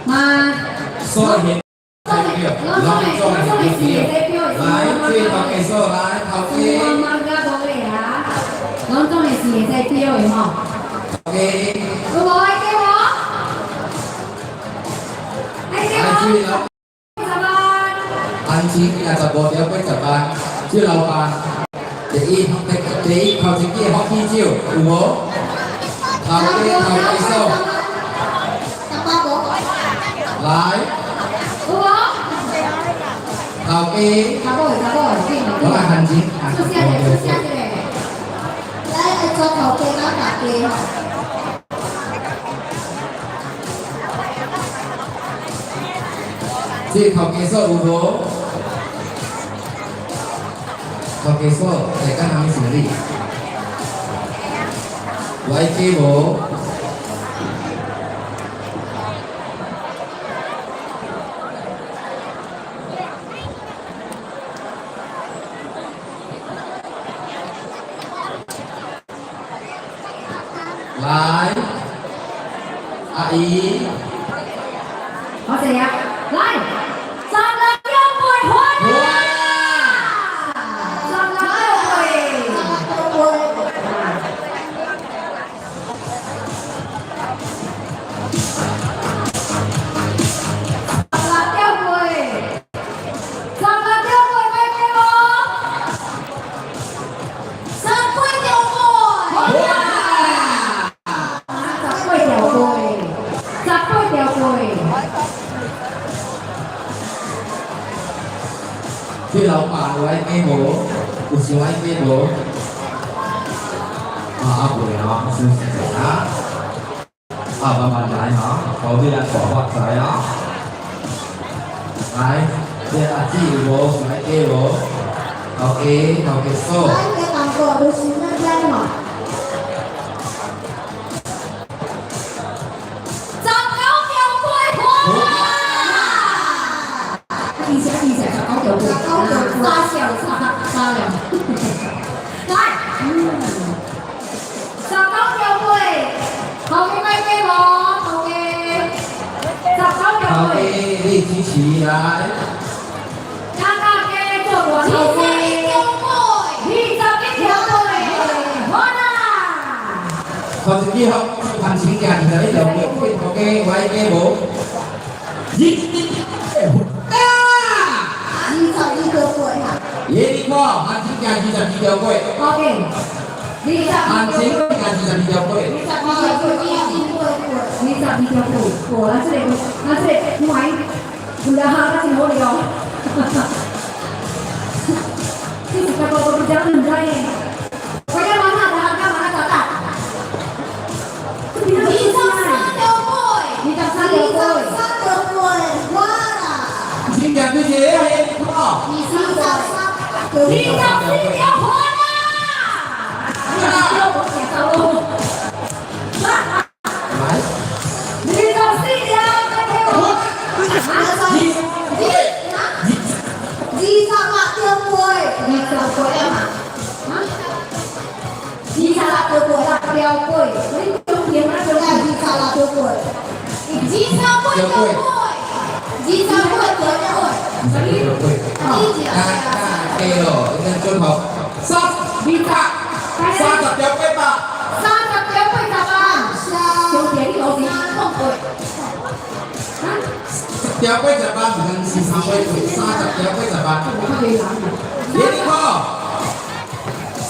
嘛，所以攏總會是會使標的。來，這頭家嫂來，頭家。 Semua marga boleh 啊，攏總會是會使標的吼。頭家。有無愛加無？愛加無？10萬。行情25條80萬，這老闆，第一第第一頭一支福氣酒有無？頭家頭家嫂。來。有無？頭家。查某的查某的，緊。我來行情。出聲者，出聲者。來，愛做頭家甲大家吼。這頭家嫂有無？頭家嫂來干啥物生理？有愛加無？來，阿姨。好謝啊！來，16條八分啦！16條八。16條八，16條八，買加無？18條八。18條八，18條八。這老闆有愛加無？有想愛加無？啊，袂吼，休息一下。啊，慢慢來吼，後尾咱大發財啊！來，這阿姊有無想愛加無？頭家頭家嫂。來，加淡薄，就是咱咱吼。19條八分啦！其實其實19條八，三小三三了。來，19條八，頭家買加無？頭家，19條八。頭家，你支持來。加加加做大頭家。21條八，好啦。頭一支好，行情價21條八，頭家有愛加無？一，啊！ 22條八哈。耶，你看，行情價22條八。 OK，22 行情價22條八。 22條八，22條八，哇！咱這個，咱這個買，有了哈，咱真好料。這是個個都講唔知。Bagaimana harga mana kata? 23條八。 23條八。 23條八，哇啦！行情價幾個？耶，你看。23條。 24條八啦！來。24條，再給我。 26條八。 28嘛？啊？26條八，你中間那中 26條八。28條八。28條八。 22條八。啊啊，對咯，應該準頭。三30條八百。 30條80萬。中間你攞錢。啊？條80萬，唔是三八八，30條80萬。耶，你看。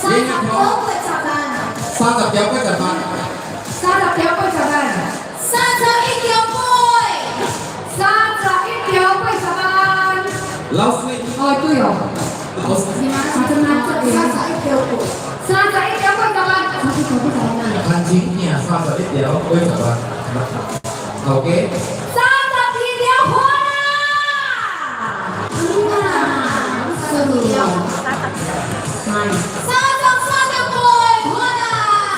30條80萬。 30條80萬。 30條80萬。 31條八。 31條80萬。老師。哦，對哦。老師。31條八。 31條80萬，31條80萬。行情價31條80萬，頭家。 32條八啦！ 12條。33條八，啦。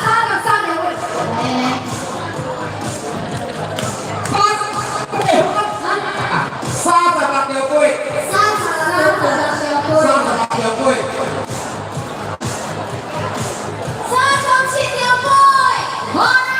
33條八。 36條八。 36條八。 36條八。 37條八，好啦。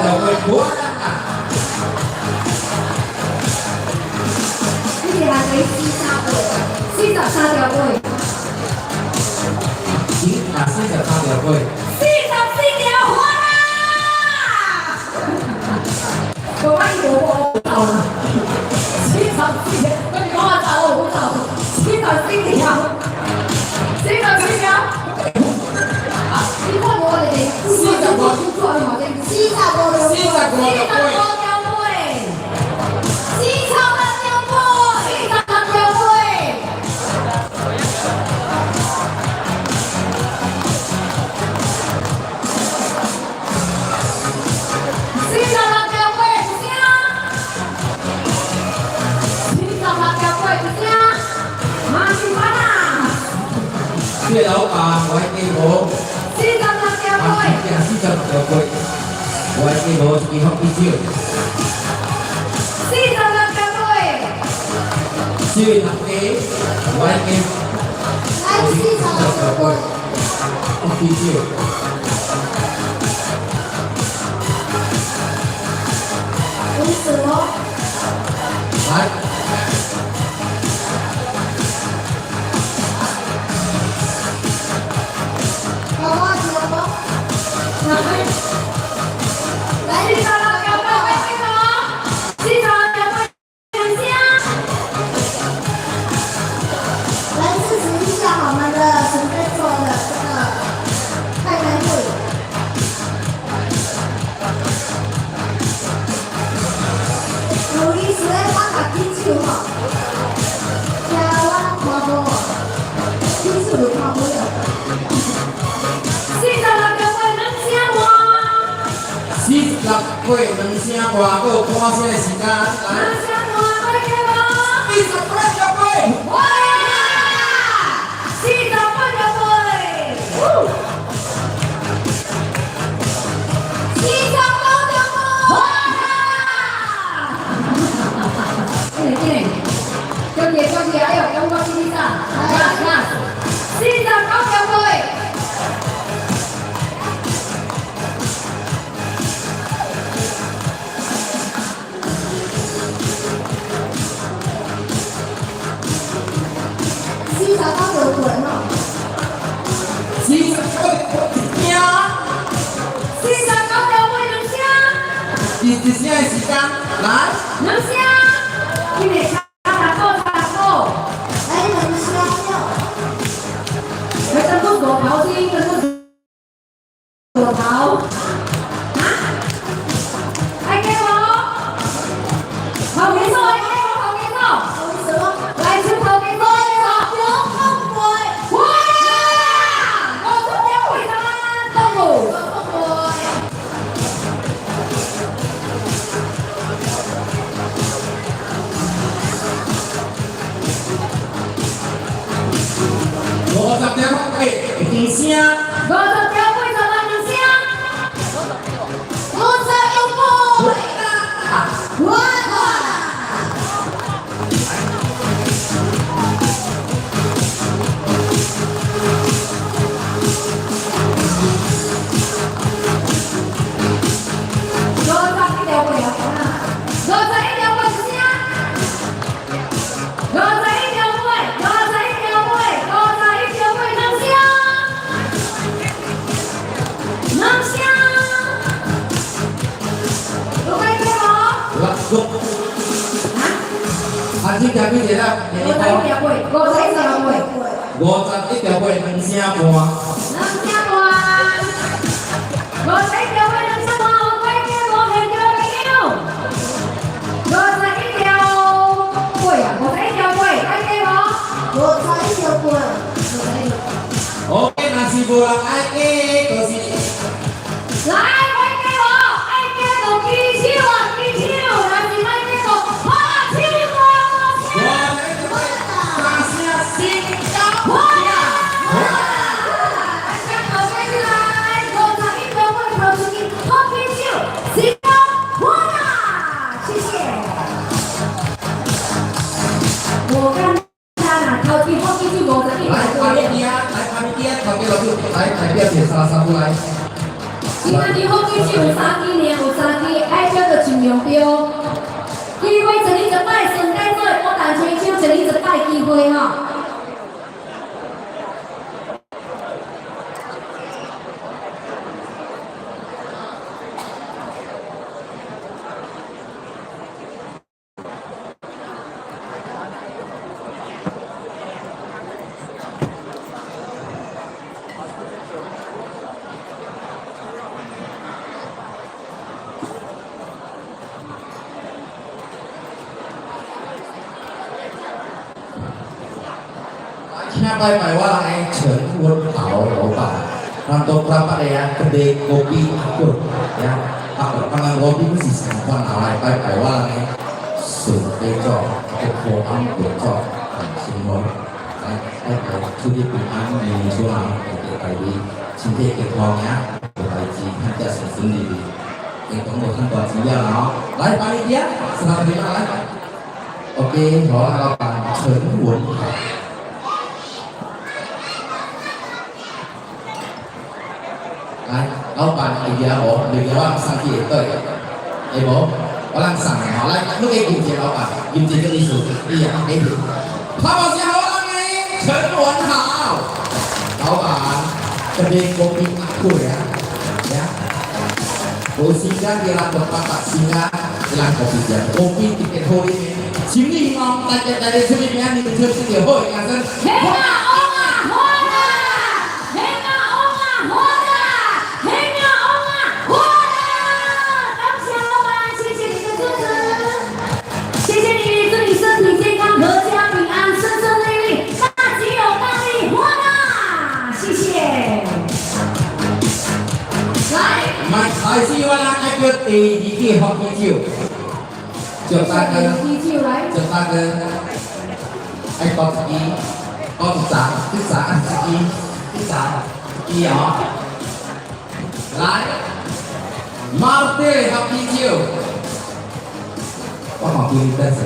條八，哇！呢個係你43八，43條八。咦，啊，43條八。44條花啦！我萬一我我走啦，44條，我你講我走我唔走，四十四條，44條。啊！你看我哋45做好嘅，45條四十五四十條五條八， 46條八，46條八。46條八，一聲。46條八，一聲。馬上翻啦！這個老闆我記無，46條八。46條八，我記無一支福氣酒。46條八。這位頭家，我記來46條八，福氣酒。50哦，來，寶寶聽無？來，46條八，幾多？46條八，兩聲。來支持一下我們的準備做的這個拍賣會。有意思的，我家起手吼，聽我看無，起手就看無了。46條八，兩聲外。46八兩聲外，閣有半聲的時間，來，兩聲外，快點無？48條八。哇！48條八。49條八，哇！进来进來，恭喜恭喜！哎呦，感覺幾多？來來，49條八。49條八吼，49一聲，49條八兩聲，一聲的時間，來，兩聲。今日差六個，差六個。來兩聲了，來，等我坐頭先，等我坐頭。啊？愛給我？頭家數，愛給我頭家數。有意思無？來，出頭家數， 50條八，哇！50條八，動物。八。 50條八兩聲， 50條80萬兩聲。51八，哇！51條八啊！51條八一聲。51條八，51條八，51條八兩聲。兩聲。有解決無？有啊，六。啊？啊，這條幾個啦？51條八，51條八。 51條八兩聲半。兩聲半。51條八兩聲半，有解決無？現場朋友。51條八啊，51條八，愛加無？51條八， OK，若是無人愛加，就是來，愛加無？愛加就舉手啊，舉手！若是愛加就拍手大聲。51條八三聲成交。哇！大家頭先起來，51條八投出去，好舉手，成交！哇！謝謝。無簡單啊，頭一好舉手51 來，條阿米基啊，來阿米基啊，頭家老師來代表一個三三過來。今仔日好舉手有三支爾，有三支。目標。機會一年一擺，上蓋做的寶誕千秋，一年一擺機會吼。請拜拜我來陳文豪老闆，咱都berapa ya kedai kopi aku ya aku pangan kopi 不是上款來拜拜我來順地做，個平安地做，生活來拜拜，出入平安，年出人大家身體健康呀，無代誌，咱才順順利利，健康無趁大錢了啦吼，來幫你點，三個來，OK，好，老闆陳文豪。來，老闆會記無？袂記我送去會對，會無？我人送的吼，來，你給金錢老闆，金錢這意思，你也給你。拍無聲好人的陳文豪，老闆，這邊kopi aku ya, ya. 無時間給人八百時間，人kopi店，kopi 特別好啉的，請你哦，大家大家出名，你們出這個好的精神。嘿啊，翁啊，好啦！嘿啊，翁啊，好啦！嘿啊，翁啊，好啦！感謝老闆，謝謝你的支持，謝謝你，祝你身體健康，闔家平安，順順利利，大吉有大利，好啦！謝謝。來，來，開始我人愛叫第二個福氣酒，趙大哥，喜酒來，趙大哥，愛倒一支，倒一盞，一盞，一支，一盞，一支哦。來，馬爹福氣酒，我看見你等下。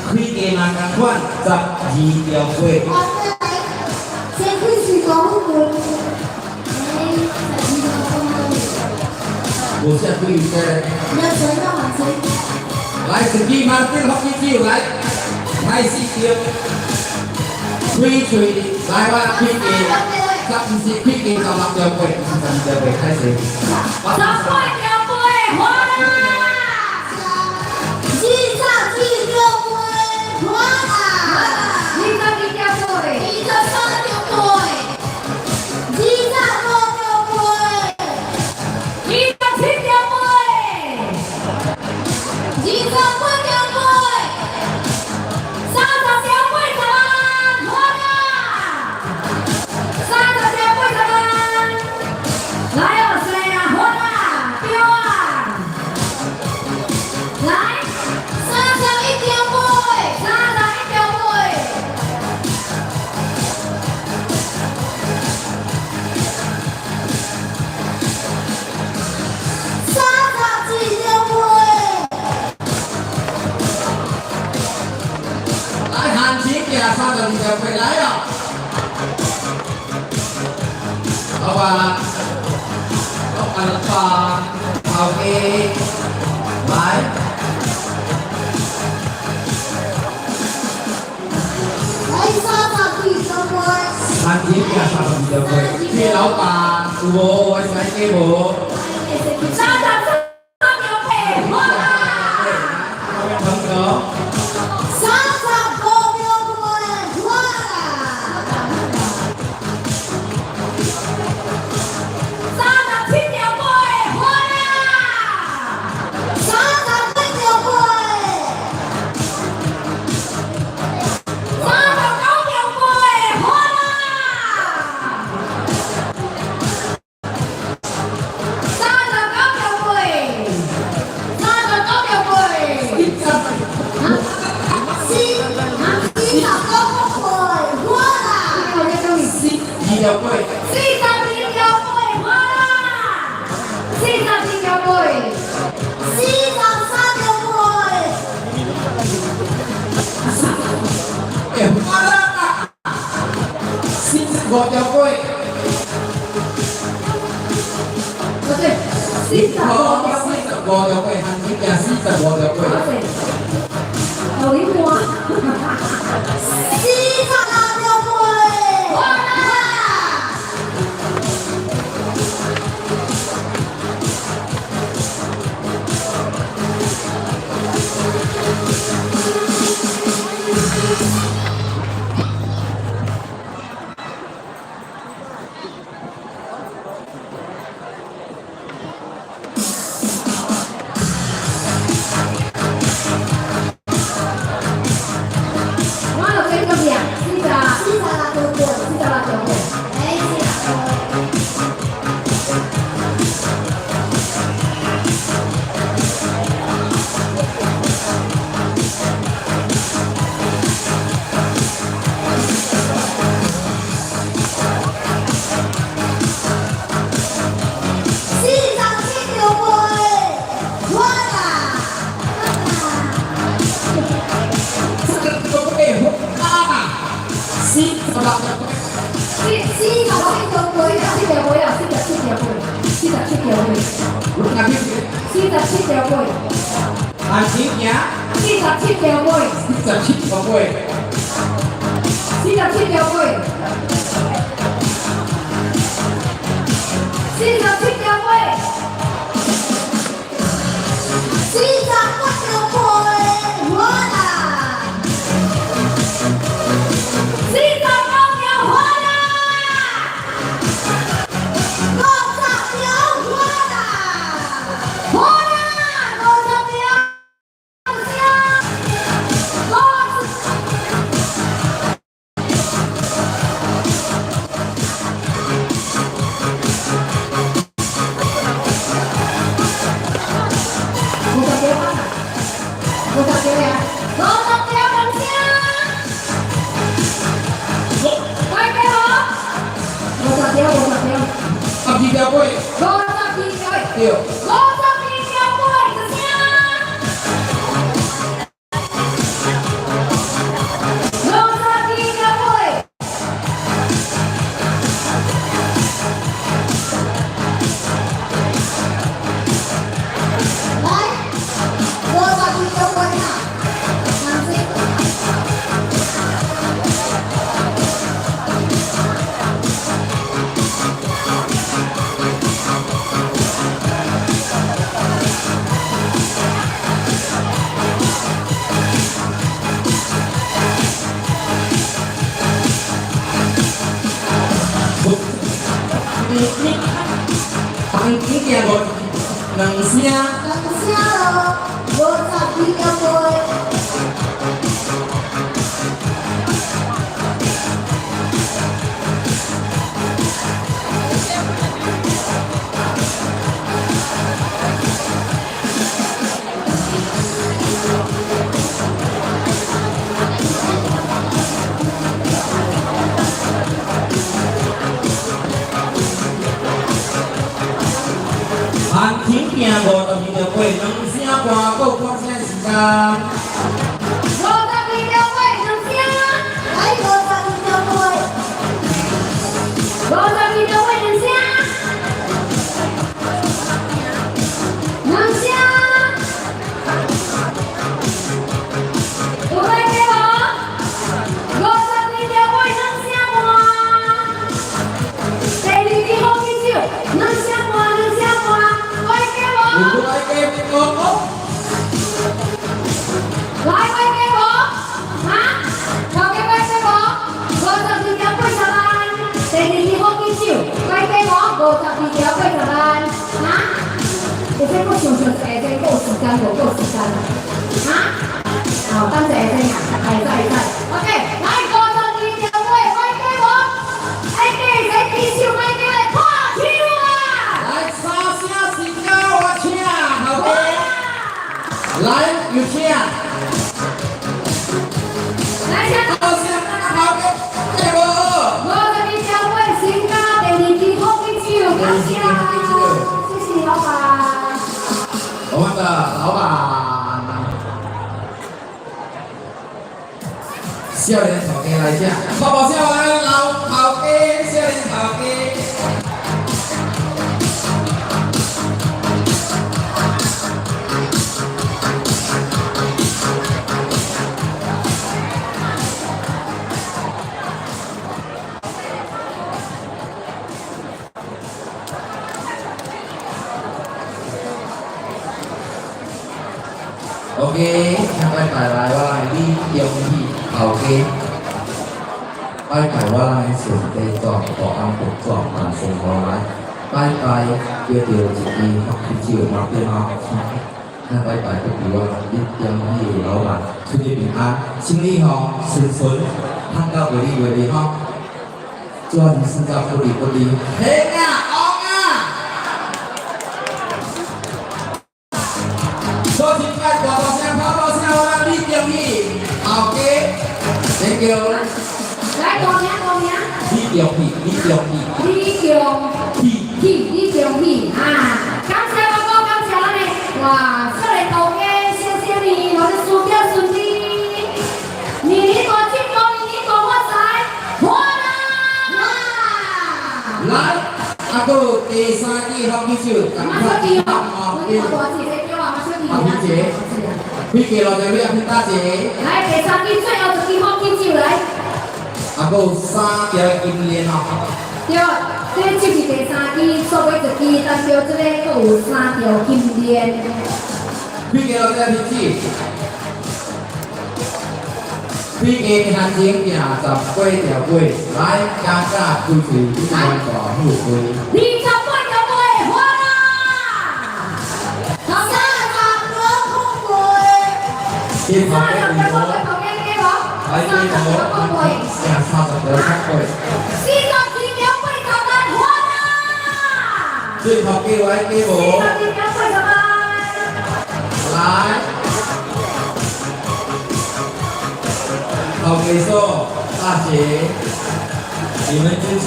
開價嘛仝款，12條粿。先開始講分，哎，12條粿。無啥對的。要錢要還錢。來，一支馬爹福氣酒來，開始叫，開喙來我開價，十毋是開價16條粿，毋是12條粿，開始。 18條粿，好啦！ 22條粿，好啦！ 22條粿， 23條粿，25條粿， 27條粿， 28條粿， 30條80萬，好啦！30條80萬，來哦，生啊，好啦，對啊，來， 31條粿， 31條粿。 37條粿，來，行前行32條粿來哦。老闆，老闆，老闆，頭家，來。來32條粿，行前行32條粿，這老闆有無？我使計無？ 33條粿，好啦！朋友， 35條粿，好啦！ 37條粿，好啦！ 38條粿， 39條粿，好啦！39條粿，39條粿，49粿，好啦！ 2條粿， 42條粿，好啦！42條粿， 43條粿，哎，好啦，45條粿，五條粿，番薯餅四十五條粿。好勢，予你換。 46條粿。哇！我就整個咩啊？四十， 46條粿。 46條粿。哎，46條。47條粿，哇啦！這個粿好啊！46條粿。 47條粿四十七條粿啊！四十七條粿，四十七條粿，我那邊四十七條粿，番薯餅四十七條粿，四十七條粿。四十七條粿，四十七條粿， 48條粿，哇啦！ 49條粿啦！ 50條粿啦！粿啦！50條，五十。50條啊！50條呀！50條兩聲，快給我！五十條，五十條， 12條粿。 52條，對。 52條粿一聲。52條粿。來，52條粿啊！難食。你番薯餅五兩聲。兩聲咯，52條粿。番薯餅52條粿，兩聲半，閣有半聲時間。 52條粿兩聲，來，52條粿。52條粿兩聲，兩聲。有來給無？52條粿兩聲半。第二支好起手，兩聲半，兩聲半，來給無？有來給無？來快給無？哈？頭家快給無？52條80萬，第二支好起手，快給無？52條80萬，哈？會使閣想想下，這閣有時間無？閣有時間啊？哈？好，等一下先啊，會使會使。OK，來52條粿，快給無？愛給會使起手，快給來拍手啊！來三聲時間，我請頭家。來，有請。來請。好聲，頭家，對無？ 52條粿，成交第二支好起手，感謝，謝謝老闆。我們的老闆，少年頭家來請，寶寶少年老頭家，少年頭家。請拜拜來我來李中喜頭家，拜拜我來順地轉大安佛轉萬順來，拜拜叫做一支福氣酒嘛對吼，請拜拜閣比我李中喜的老闆出入平安，生意吼順順，趁到袂利袂利吼，做人生到不離不離，嘿啊，王啊！多謝拜大大聲、跑大聲，我來李中喜頭家，Thank you。來，大名大名。李中喜，李中喜。李中喜。喜，李中喜啊！感謝哥哥，感謝咱的哇，少年頭家，謝謝你，我的孫仔孫女，年年大進步，年年大發財，發啦！來，啊，閣有第三支福氣酒，馬小弟哦，我大姐姐叫啊，馬小弟。阿萍姐，開家落就你阿萍大姐。來，第三支最後一支福氣酒來。啊，閣有三條金鏈哦。對，這個就是第三支，煞尾一支，代表這個閣有三條金鏈。開家落這阿萍姐。開家行情行18條尾，來加價開喙，一萬大富貴。28條尾，發啦！30個空三30條空位，頭家加無？來30條空位。行30條空位。47條80萬，發啦！最頭家位加無？47條80萬。來。頭家嫂、大姐，你們支持。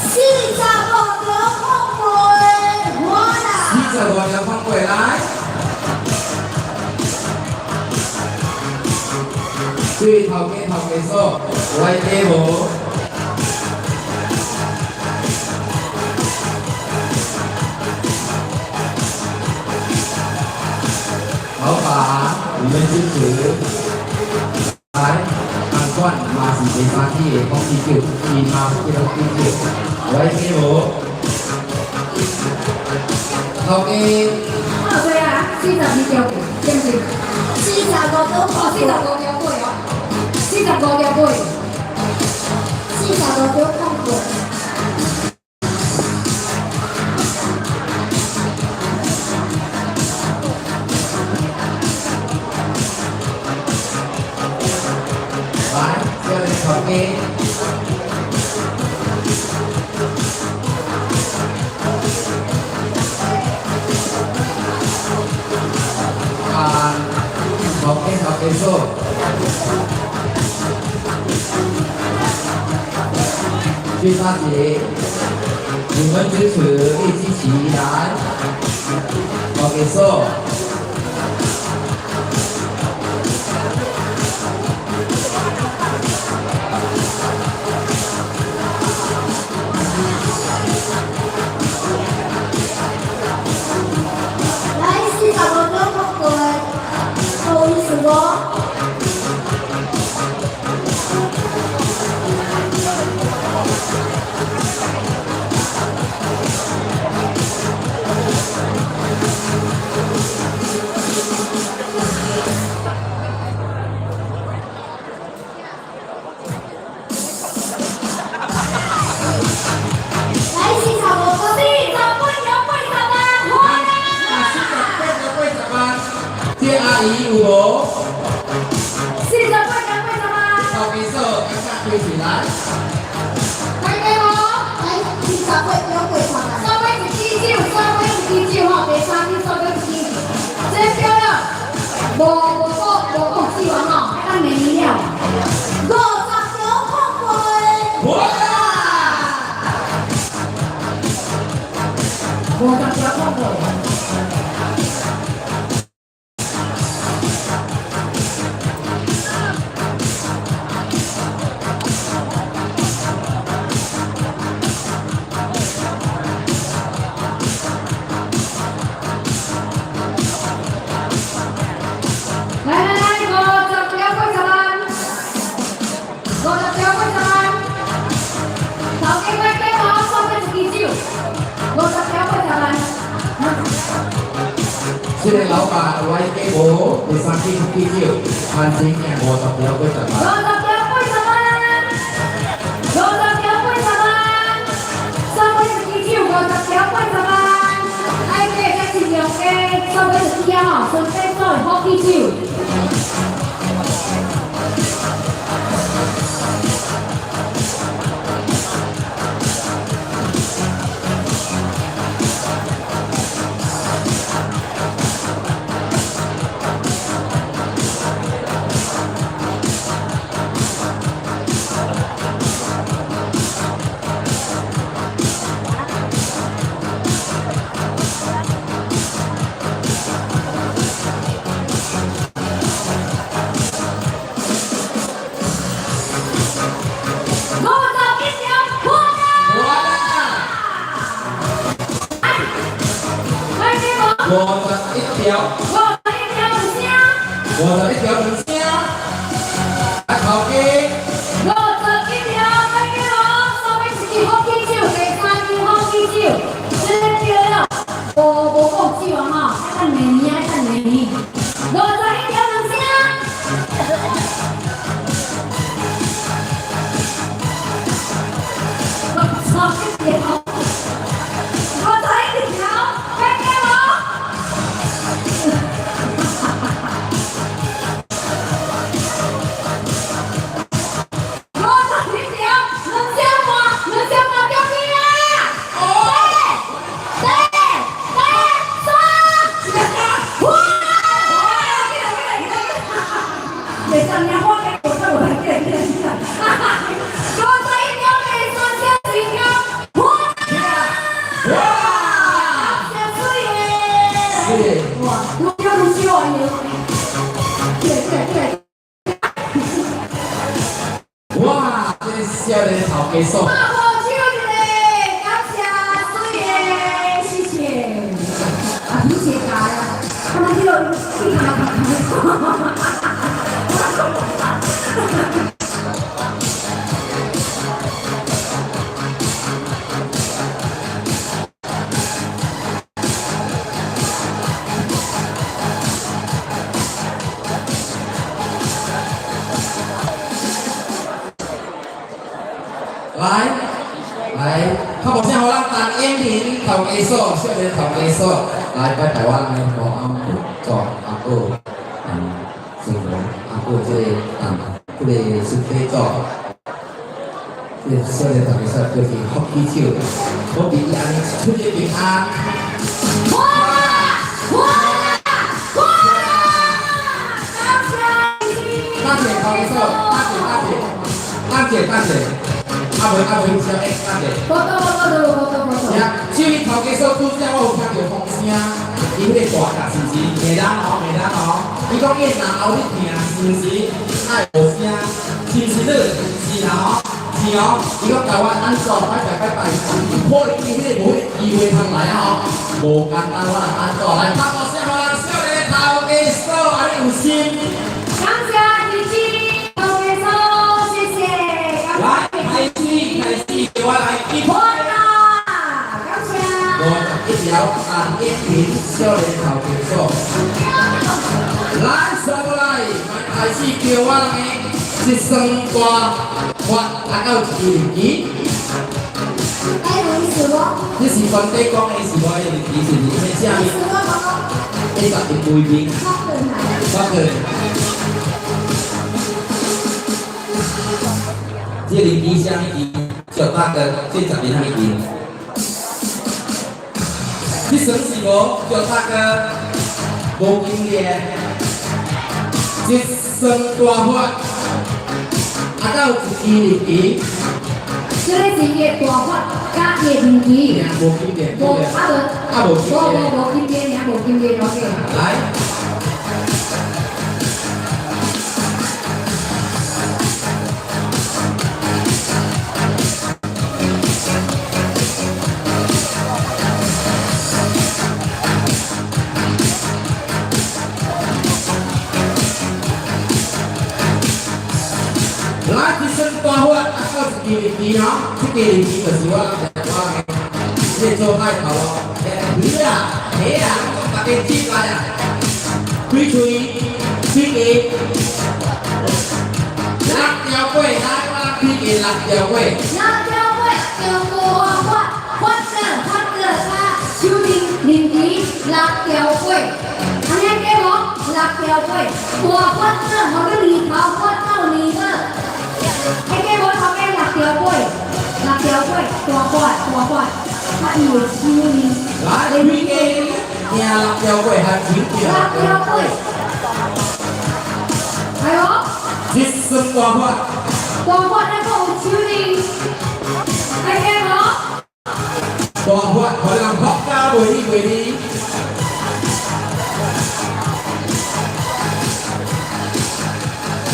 45條空位，發啦！45條空位來。對頭家頭家嫂，來加無？老闆，你們支持。來，同款嘛是第三支的福氣酒，伊嘛是福氣酒，來加無？頭家。我對啊，42條，對不對？45條哦，45條尾哦，45條尾。45條空位。來，這個頭家。啊，頭家頭家嫂。最大姐，你們支持，一起起來，頭家嫂。來，45條空位，不好意思哦。來，45個 48條80萬，發啦！ 48條80萬，這阿姨有無？48條80萬。頭家嫂，趕緊開起來。來加無？來，48條80萬。煞尾一支酒，煞尾一支酒吼，第三支煞尾一支，這標了，無無講無講酒啊吼，等明年了。50條空位。哇！ 50條空位。來來來，50條80萬，50條80萬，頭家買加無？煞尾一支酒，50條80萬。這個老闆有愛加無？第三支福氣酒，番茄鏡50條80萬。 50條80萬，50條80萬，三杯一支酒50條80萬，愛加才盡量加，三杯一支啊吼，雙底做的福氣酒。51條破啦！完啦！來給我51條，51條有聲，51條兩聲。啊，頭家。51條來給我，三杯一支福氣酒，第三支福氣酒，這個對了，無無講酒啊吼，愛等明年，愛等明年。51條兩聲。51條，51條，來給我。51條，2聲半，2聲半中間啊！四、四、三，哇！袂使领我加无得无来，起来起来起来！51條第三声成交，哇！哇！真水的！哇，愈跳愈少啊！起來起來起來！哇！這個少年頭家爽。拍破手一個，感謝水的，謝謝。啊，皮鞋加啊，他們這個去看看看。來來，拍無聲予咱陳英平頭家嫂，少年頭家嫂，來拜台灣的胡安做阿哥，師傅阿哥這個啊，這個身體組，這個少年頭家嫂叫做福氣酒，我比伊按呢出入平安。哇！哇！哇！感謝你。大姐頭家嫂，大姐大姐，大姐大姐，阿妹阿妹小哎大姐。無多無多無多無多。是啊，至於頭家嫂拄則我有聽到風聲，伊彼個大甲是毋是？罵人哦，罵人哦。伊講伊若後日聽，是毋是？愛無聲，是毋是你？是啦吼，是哦。伊講台灣安怎拜拜拜拜，可能伊彼個無彼個機會通來啊吼，無簡單，我人安怎來拍鼓聲，予人少年頭家嫂，按呢有心。感謝支持頭家嫂，謝謝。來，開始開始，叫我來一。破啦！感謝。 51條，陳英平少年頭家嫂。來，上過來，開始叫我人的一雙大發，啊，到一支日期。哎，有意思無？你是團體講的是無？日期是咩啥意思我講，物？81幾名，較困難。發過。這個日期啥物期？趙大哥，這十年啥物期？你算是無？趙大哥，無經驗，一雙大發，啊，到一支日期。這個是伊的大發佮伊的年期。無經驗，無啊無，啊無經無驗。無無經驗，爾無經驗了解。來。來，一身大發，啊，到一支日期吼，這支日期就是我人我的，這個做歹頭哦，魚啊，蝦啊，我大家家接來啊！開喙，開個，六條粿，來我來開個六條粿。六條粿，中國發，發哥發哥佮秋玲林吉六條粿，按呢對無？六條粿，大發哥，予你年頭發到年尾，會記無？頭家六條粿，六條粿，大發大發，佮伊的手鈴。來，開個，贏六條粿，還錢六條粿，係無？一算大發，大發那個有手鈴，會記無？大發，予人發家袂理袂理。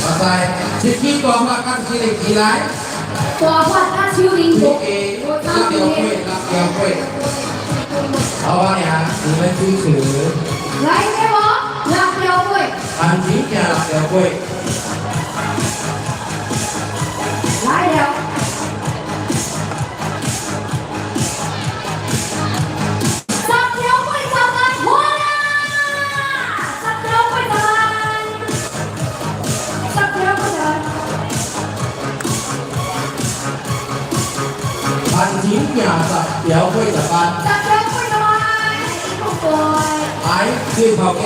哇塞，一支大發佮一支起來。大發佮手鈴開個六條粿，六條粿。老闆娘，你們支持？來，給我六條粿。番薯行六條粿。來了。十條粿十萬，哇啦！十條粿十萬，十條粿十萬。番薯行十條粿十萬。十條粿十萬，一個粿。來，這頭家，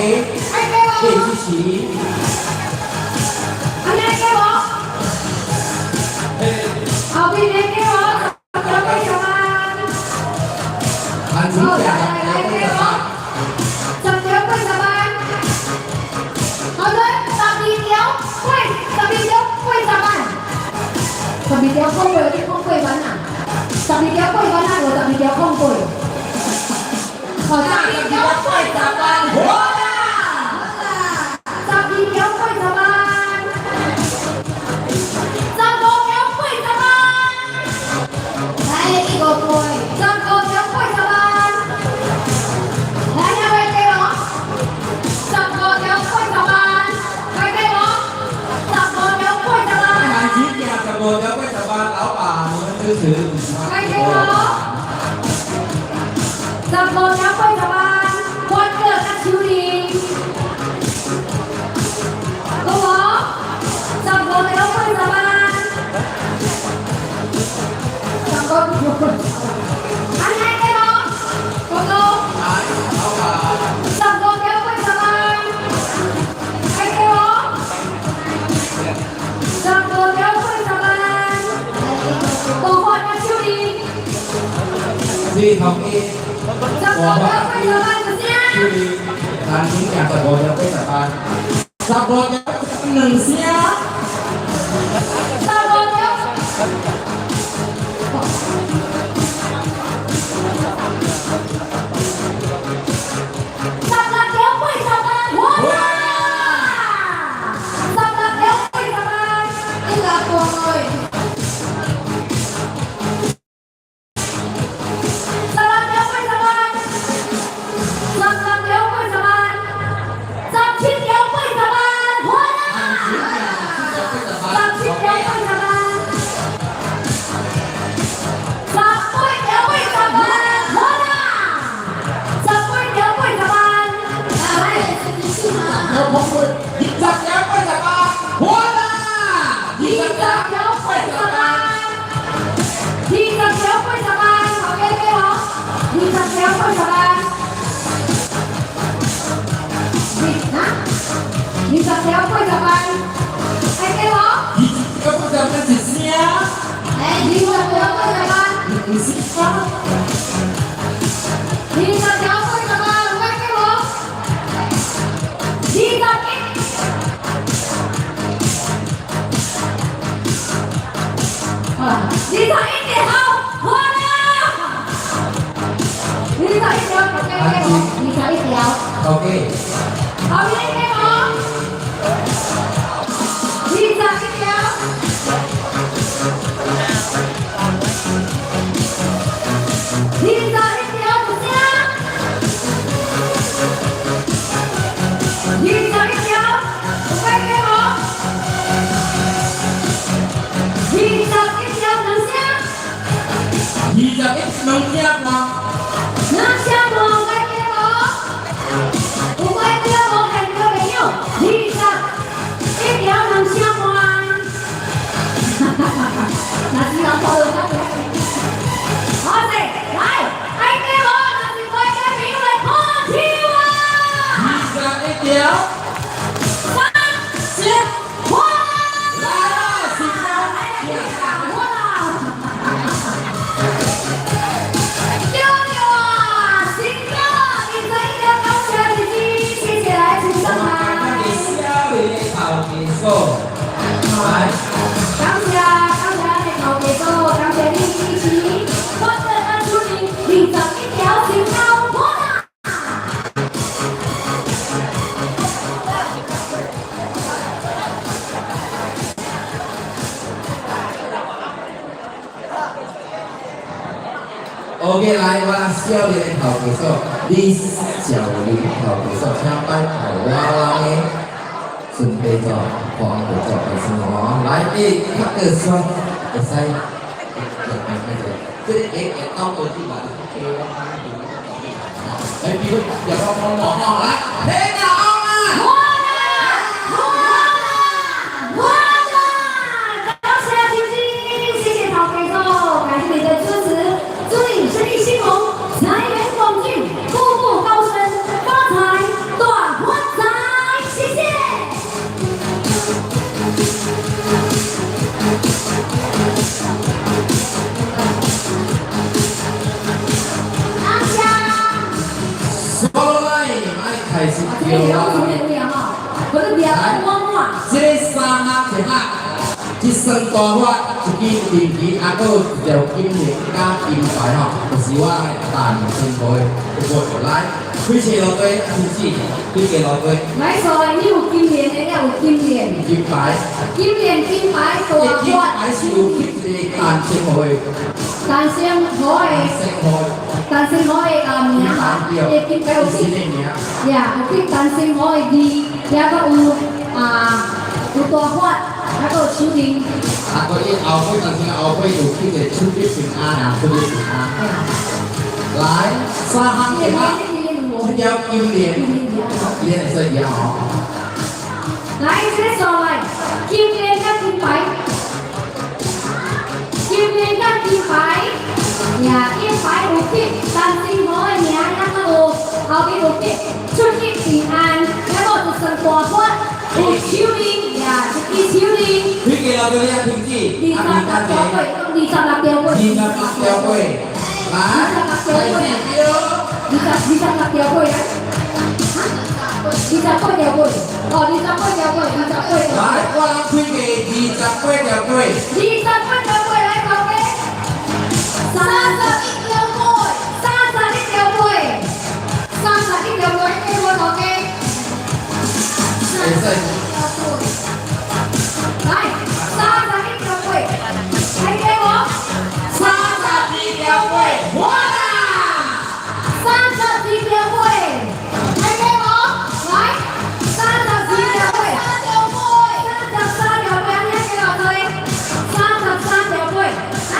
愛給我。你支持。按呢給我。後邊的給我十條粿十萬。番薯行十條粿十萬。十條粿十萬。好的，12條粿，十二條粿十萬。十二條空粿，你空粿萬啊？十二條粿萬啊？有十二條空粿。好，十二條粿十萬，好啦，十二條粿十萬，15條粿十萬。來一個粿，15條粿十萬。來，兩位給我，十五條粿十萬，來給我，十五條粿十萬。番薯行十五條粿十萬，老闆，你們支持？來給我，十五條粿十萬，發哥佮秋玲，好無？十五條粿十萬，十五條粿，按呢給我，哥哥。來，老闆。十五條粿十萬，來給我，十五條粿十萬，大發佮秋玲。這頭家。十五條粿十萬一聲。秋玲，番薯行十五條粿十萬，十五條兩聲。十五條。16條粿十萬，哇！16條粿十萬，一個粿。16條粿十萬，16條粿十萬，17條粿十萬，哇！17條粿十萬，18條粿十萬，哇啦！18條粿十萬，來， 20條粿十萬，好啦！ 20條粿十萬，20條粿十萬，頭家給我，二十條粿十萬，你啊？二十條粿十萬，來給我，二十條粿十萬一聲，二十條粿十萬，兩聲。二十條粿十萬，來給我，21。好啦，21條，好啦，二十一條，頭家給我，二十一條。頭家，後邊給我，21條。21條一聲，21條，有給我，21條兩聲，二十一兩聲啦。兩聲無來給我。，OK，來，我少年的頭家嫂，李少林頭家嫂，請拜拜我人的孫爸祖、黃爸祖，就是我。來，你較個酸，會使，這個會會到過去吧？來，比如有個我我來，聽啊，哇啦！哇啦！感謝晶晶，謝謝頭家嫂，感謝你的支持，祝你生意興隆，財源廣進，步步高升，發財大發財，謝謝。阿香，刷落來，愛開始這個也要出面對啊哈，我的臉摸摸。這個三項一項，一雙大發，一支銀旗，啊，閣有一條金鏈佮金牌吼，就是我陳生和的活來，開車落地，開始開個落地。來，所以你有金鏈的，也有金鏈。金牌。金鏈金牌大金牌是有一個陳生和的。陳生和的。陳生和的啊名哈，伊金牌有寫，呀，有寫陳生和的字，也閣有啊有大發，還閣有手鈴。啊，閣伊後尾陳生後尾有寫個出入平安啊，出入平安。來，三項一項，這條金鏈，金鏈會使舉吼。來，這個數來，金鏈佮金牌，金鏈佮金牌，呀，金牌有寫陳生和的名，也閣有後面有寫出入平安，也閣有一雙大發，有手鈴，呀，一支手鈴。推給老哥呀，停止。 26條粿，26條粿。 26條粿，來，開始標。 26條粿啊！28條粿，哦，28條粿，28條。來，我人推給28條粿。 28條粿來頭家。31條粿，31條粿，31條粿，給我頭家。會使。來，31條粿，來給我。32條粿，哇！32條粿，來給我。來，32條粿，33條粿，你給偌濟？33條粿，啊？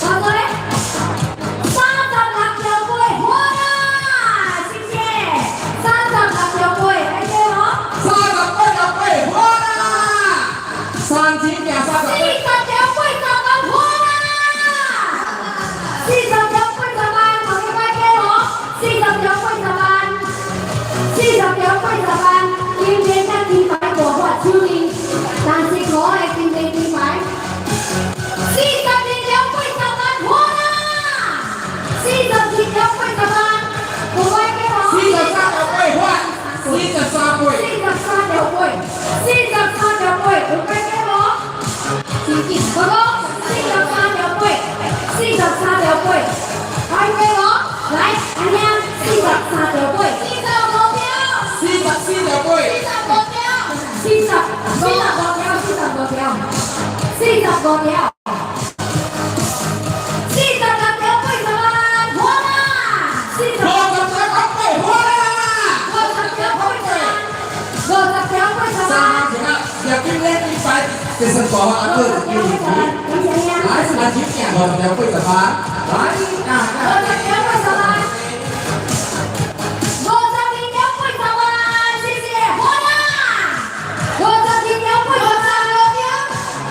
偌濟？36條粿，哇！謝謝。36條粿，來給我。 38條粿，哇！三千加三十。 40條80萬，哇！40條80萬，頭家快給我。40條80萬，40條80萬，金鏈佮金牌大發手鈴，但是我的金鏈金牌。42條80萬，哇！42條80萬，我快給我。 43條粿，哇！43粿。 43條粿，43條粿，有快給我。我講43條粿，43條粿，快給我。來，阿娘，43條粿。45條。 44條粿。45條。45條，45條，45條。46條80萬，哇！ 50條粿，哇！ 50條80萬，50條80萬。三項一項，條金鏈金牌，這算大發，啊，閣一支銀旗。來，三千件50條80萬，來，啊。 50條80萬，52條80萬，謝謝，好啦。52條80萬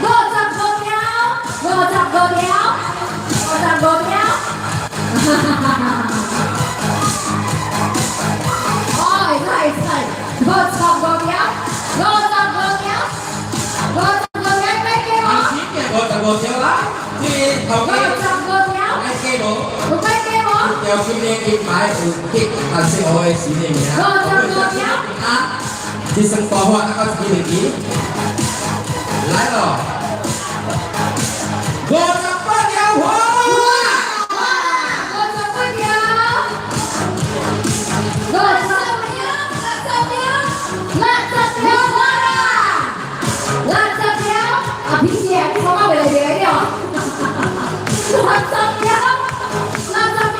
，55條，55條，55條。哈哈哈哈哈！哦，會使會使，55條，55條，55條，來給我。 55條啦，這個頭家。55條。來給無？有快給無？條金鏈金牌有刻陳生和的時的名。55條。啊，這算大發，啊，閣一支銀旗。來咯，58條火！ 58條，50條，60條，60條，60條，啊，皮姐，你講到袂來袂來了。60條，60條，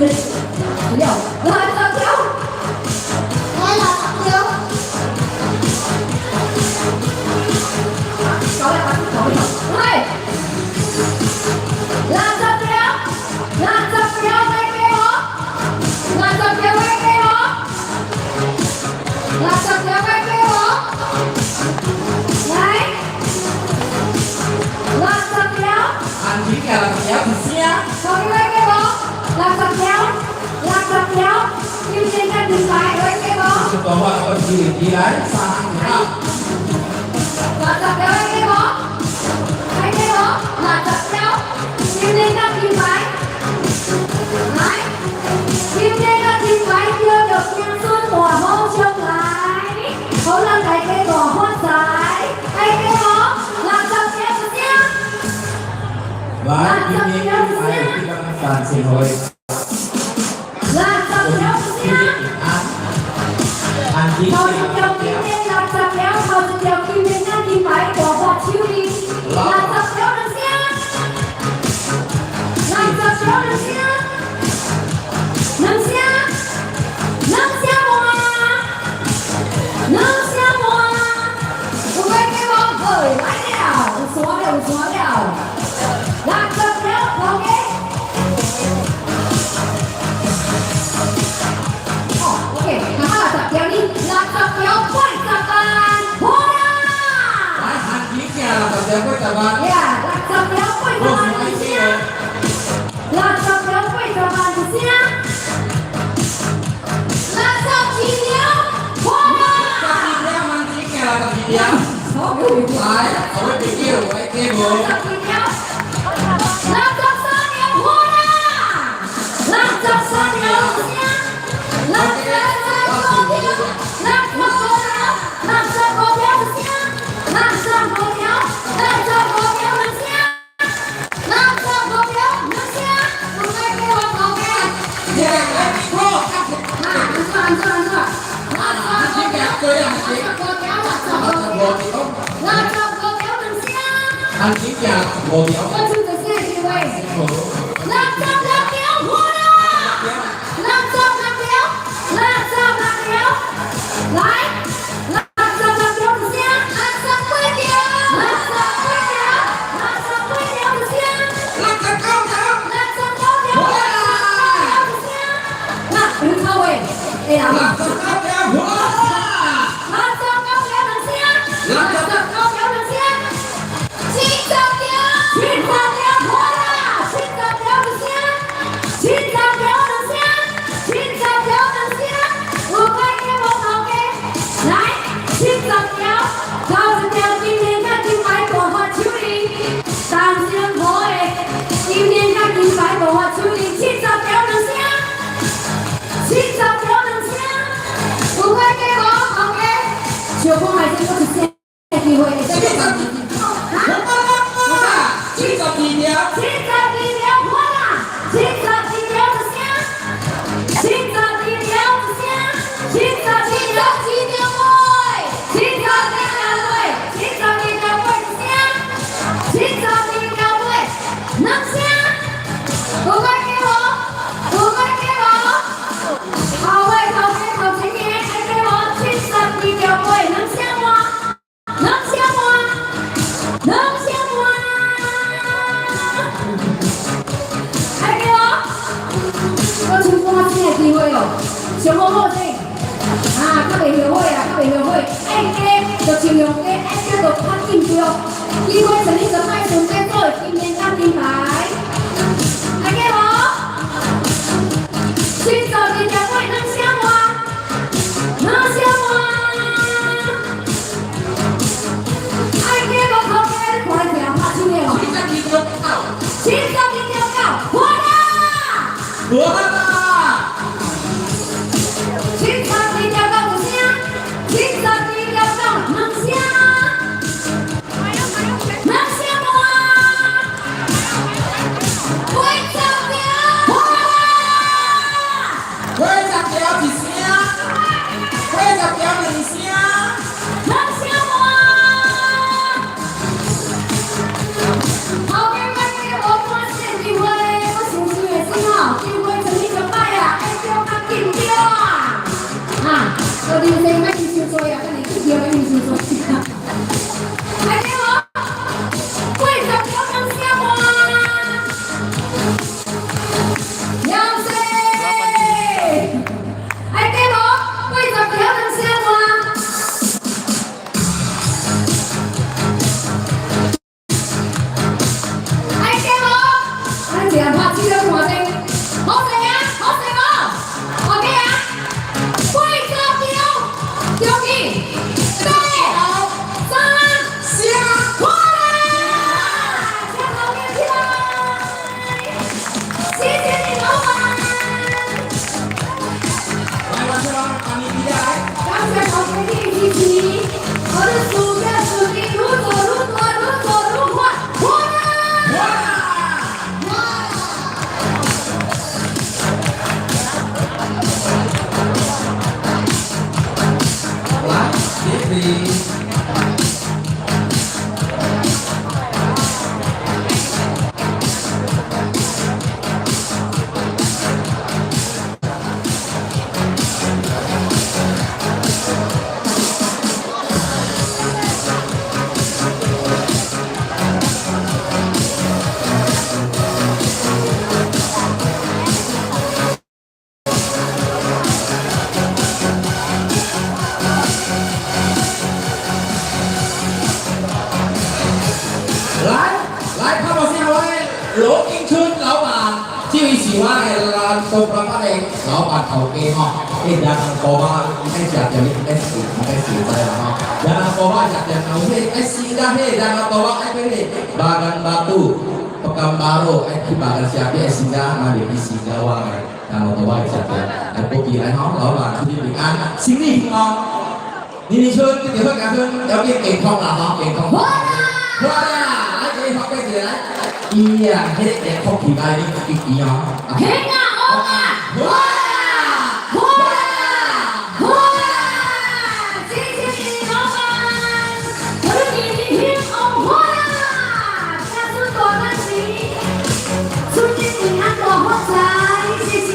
了，六十條，來60條。搞了，搞了，來，六十條，六十條來給我，六十條來給我，六十條來給我，來，六十條。按錢嘅六十條一聲。頭家來給我，六十條，六十條，金錢甲金牌來給我。這個話我記起來，三條。六十條來給我，來給我，六十條，金錢甲金牌，來，金錢甲金牌叫做子孫大寶上來，好咱大家大發財，來給我，六十條一聲。來，今年來這個三千塊。六十條一聲。按錢頭一條金錢六十條，頭一條金錢甲金牌大發手裡，六十條兩聲，六十條兩聲，兩聲，兩聲半，兩聲半，有來給我，好來了，有山了，有山了，六十條頭家。哦，OK，那六十條你六十條80萬，好啦！來，按錢嘅六十條80萬。呀，六十條八十萬一聲，六十條八十萬一聲，62條，好啦！十二條，按錢嘅六十二條。好，有來，我會俾叫，我會給無。62條，63條，好啦！63條一聲，65條，65條，65條一聲，65條，65條兩聲，65條兩聲，有來給我頭家。這個來比啊，安怎安怎安怎？65條，65條，六十五條，65條兩聲。按錢嘅五條。我出一聲機會。66條，好啦！66條，66條，來，六十六條一聲，68條，68條，68條一聲， 69條。 69條，69條一聲。那有臭味，會人。 69條，好啦！ 69條兩聲，69條兩聲，70條，70條，好啦！70條一聲，70條兩聲，70條兩聲，有快給我頭家，來，七十條，頭一條金錢甲金牌大發手裡，單身好的，金錢甲金牌大發手裡，七十條兩聲，七十條兩聲，有快給我頭家，小風還是我一聲機會，我72條。72條好啦，七十二條一聲，七十二條一聲，七十二條72條尾，72條尾，72條尾一聲，72條尾，兩聲，有快給我，有快給我，頭尾頭家頭前面愛給我七十二條尾，兩聲半，兩聲半，兩聲半。來給我，我剩半聲的機會哦，上好好聽，啊，較袂後悔啊，較袂後悔，愛加就盡量加，愛加就較緊對。機會十二十擺順便做金錢甲金牌，來給我，72條尾兩聲半，兩聲半，愛加無頭家，你看你聽拍手的哦。 72條九。 72條九，好啦！好啦！72條九一聲，72條九兩聲，兩聲半，80條，好啦！ 80條一聲，80條兩聲。兩聲半。後邊我給我半聲機會，我想想會先吼，機會十二十張生，莫啉傷濟啊，等下去叫莫啉傷濟。愛聽無？80條兩聲半。兩聲。愛聽無？80條兩聲半。愛聽無？咱一人拍7點半鐘，好勢啊，好勢無？OK 啊，80條，中意，八、三、聲，好啦，請後面起來，謝謝你老闆，來，我這邊幫你比來。感謝頭家你的支持，我的事業順利，愈做愈大，愈做愈發，好啦，哇！哇！來，謝謝。來來，拍我先位，羅金春老闆，這位是我的咱東北的老闆頭家吼，伊人個仔愛食店，伊愛食，愛食知啦吼。人個仔食店，有迄愛食甲迄人個仔愛去迄 Bagan Batu Pekanbaru 愛去 Bagan 食店，愛食甲嘛入去食甲我的人個仔食店，來保庇來吼，老闆出入平安，生意興隆，年年春，這個好家春，要緊健康啦吼，健康。好啦，好啦，來給發過一個來。伊啊，彼個電福氣來，你記記吼。興啊，旺啊，哇！好啦，好啦，謝謝你老闆，我的年年興旺好啦，家出大吉時，出入平安大發財，謝謝。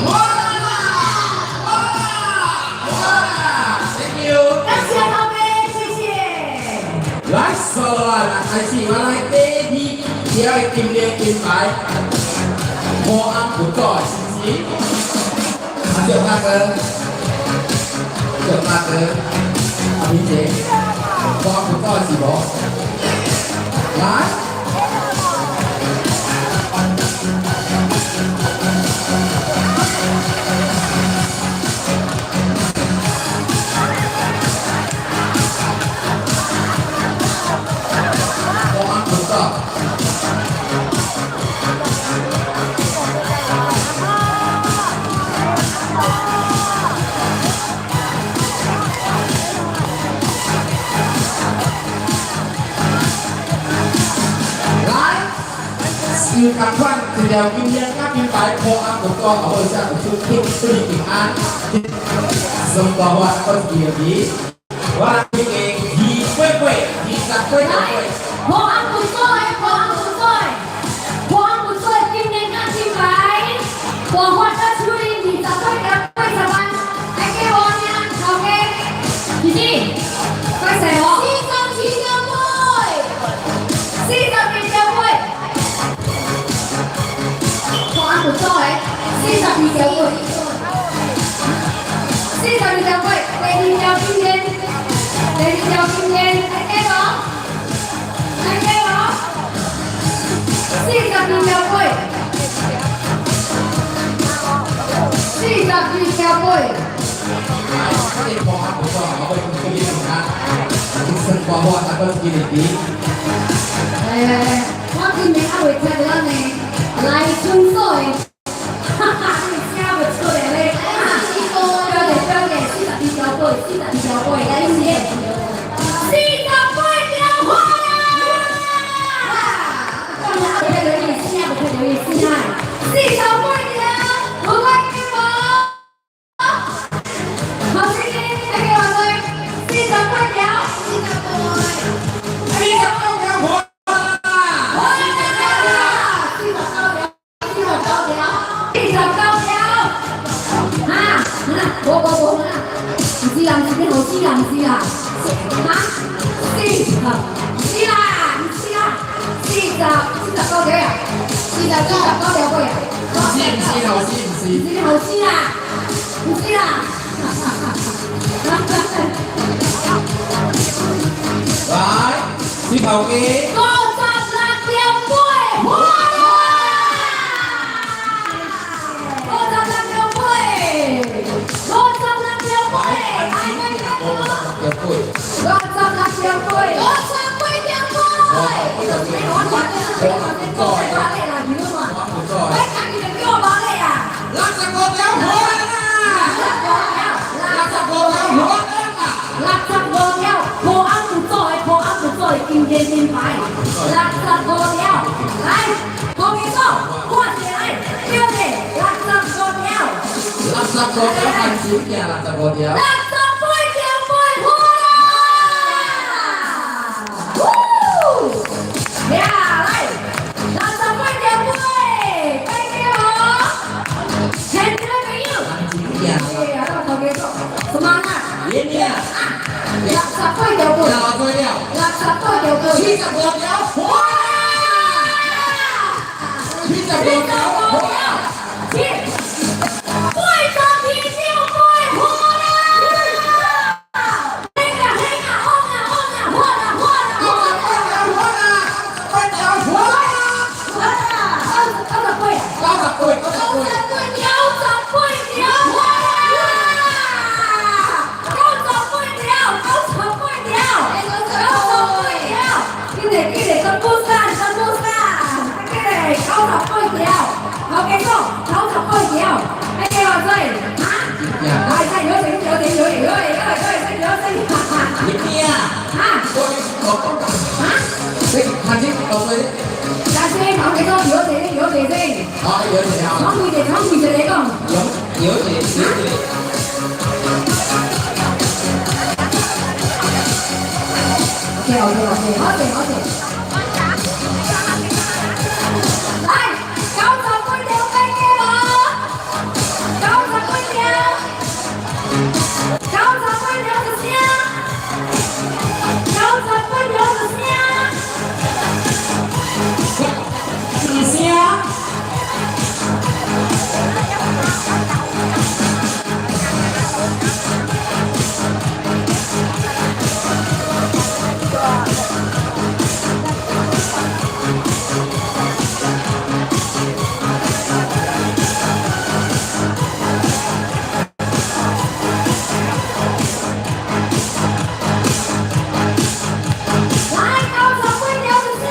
哇！哇！哇！Thank you。感謝頭家，謝謝。來，收落來，開始我來第二條的金鏈金牌，保安不做是不是？啊，赵大哥，趙大哥，阿平姐，保安不做是無？來。保安不做。來，是同款一條金鏈甲金牌，保安不做，好勢有出出出入平安。算大發閣一個字，我來這個2八八28 來八，保安不做的，保安不做的，保安不做的金鏈甲金牌，大發甲手拎28條80萬，來給我呢，頭家，弟弟，快勢無？47條八，42條八，保安不做的，42條八，42條八，第二條金鏈，第二條金鏈，來給無？來給無？42條八，42條八，來，這個保安不做，我要出入平安。算大發閣一個字。來來來，我今年還未聽到呢，來春水，哈哈，你寫袂出來咧，表姐表姐，42條八，42條八，來你寫，48條花啦！哇，我聽到你寫袂聽到你寫，48條，我快給我，好，謝謝，來給我來，48條，無無無啦，毋是啦，毋是你後生啦，毋是啦，哈？四十，毋是啦，毋是啦，49條啊，49條過啊，唔是唔是頭先唔是毋是你後生啦，毋是啦。來，小頭家。56條八，哇！56條八，56條八，來來來，條八。56條八，58條八。我家己就叫我麻咧啊！ 65條破啦！65條破啦！ 65條，破案不做的，破案不做的，金錢金牌，六十五條，來，後面講，看起來，對不對？六十五條， 65條番薯件，六十五條。68條八破啦！呼，呀，來，68條八，拜見哦，前面的朋友，件。哎呀，我頭家講，什麼啊？爺爺。68條八。六對了。68條八。 75條破啦！75條破啦！七，87條八破啦！嘿啊嘿啊，嗡啊嗡啊，破啦破啦九十八條破啦！八條破啦！破啦！98， 98，98。 98條，98條破啦！98條，98條，98條，緊來緊來，全部散，全部散，緊來98條，頭家講98條，愛加偌濟？哈？來，再有請有請有請有請有請有請，哈哈。你咩啊？哈？我我哈？你看清多歲？但是頭家講有請有請先，好，有請啊。講幾個，講幾個來講。有有請有請。 OK OK OK，好謝好謝。來，98條飛機無？98條，98條一聲，98條一聲。一聲。來，98條一聲。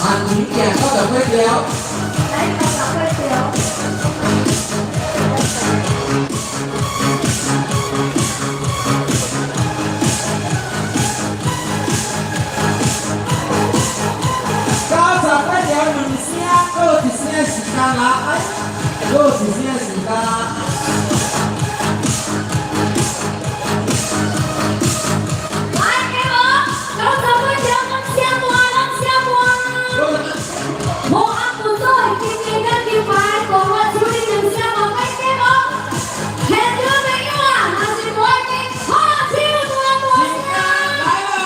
番薯件98條。來，98條。 98條兩聲，閣有一聲時間啦，哎，閣有一聲時間。來，給我98條，兩聲半，兩聲半。無阿不做，今年咱金牌，大發手裡兩聲嘛，來給我。現場朋友啊，若是無愛聽，拍手大大聲。來咯，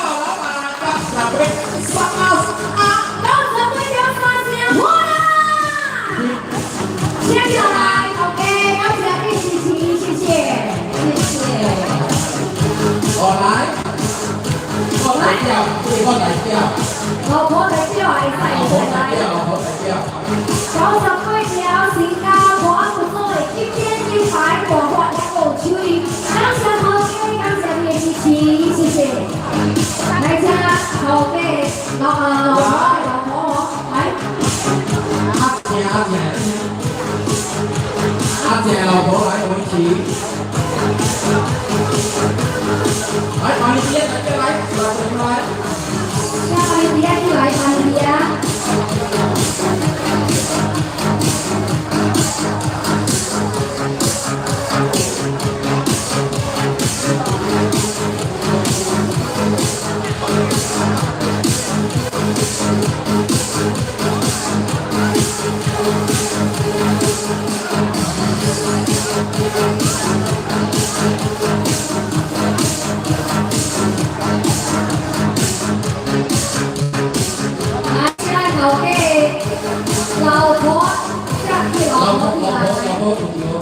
老闆，98三啊！ 98條三聲，好啦！請起來，頭家，感謝你支持，謝謝，謝謝。哦來，我代表，我代表，老婆代表會使，老婆代表，老婆代表。98條成交，無阿不做的今天金牌大發一個手藝，感謝頭家，感謝你的支持，謝謝。來，請頭家老婆老婆來。阿姐阿姐，阿姐老婆來，我們一起。來，馬來西亞代表來，來來。請馬來西亞過來，馬來西亞。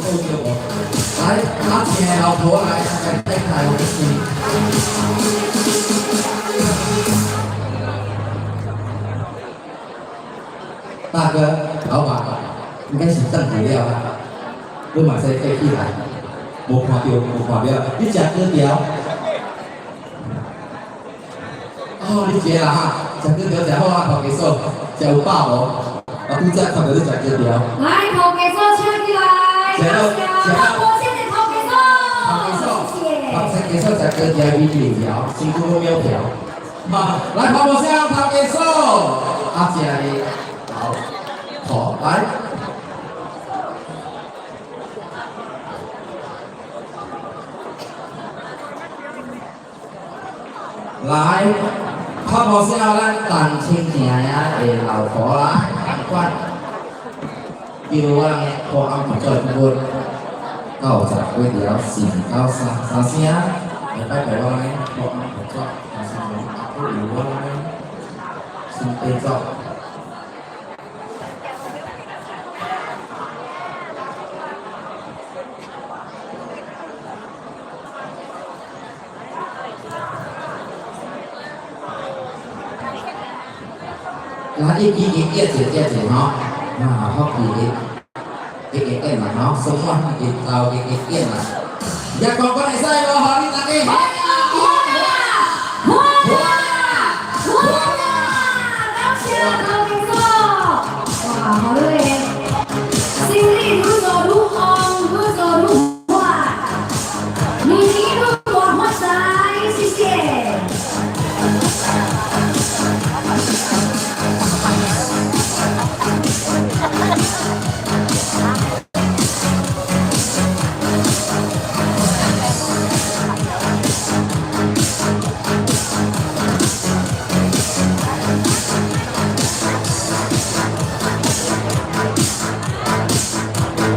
倒對無？來，阿請老婆來，來帶台我們。大哥，老闆，應該是轉去了啊！你嘛使爬起來，無看著，無看著，你食粿條？哦，你食啦哈，食粿條食好啊，頭家嫂，食有飽無？啊，拄才看著你食粿條。來，頭家嫂請起來，食到食到。我先的頭家嫂。頭家嫂，頭家嫂食粿條比麵條，身軀攏苗條。哈，來跑步聲，頭家嫂，阿姐的老婆來。來，拍無聲，咱陳清平的老婆來，趕快叫我人的破案合作顧問，90幾條，4、9、3三聲，來拜拜我人的破案合作，三聲阿有我人的新製作。來，一支一一一一吼，啊，福氣一一一嘛吼，送我一頭一一一嘛，一個個會使無？予你大家。哇！哇！感謝頭家嫂，哇，好嘞，生意愈做愈旺，愈做愈發，年年愈大發財，謝謝。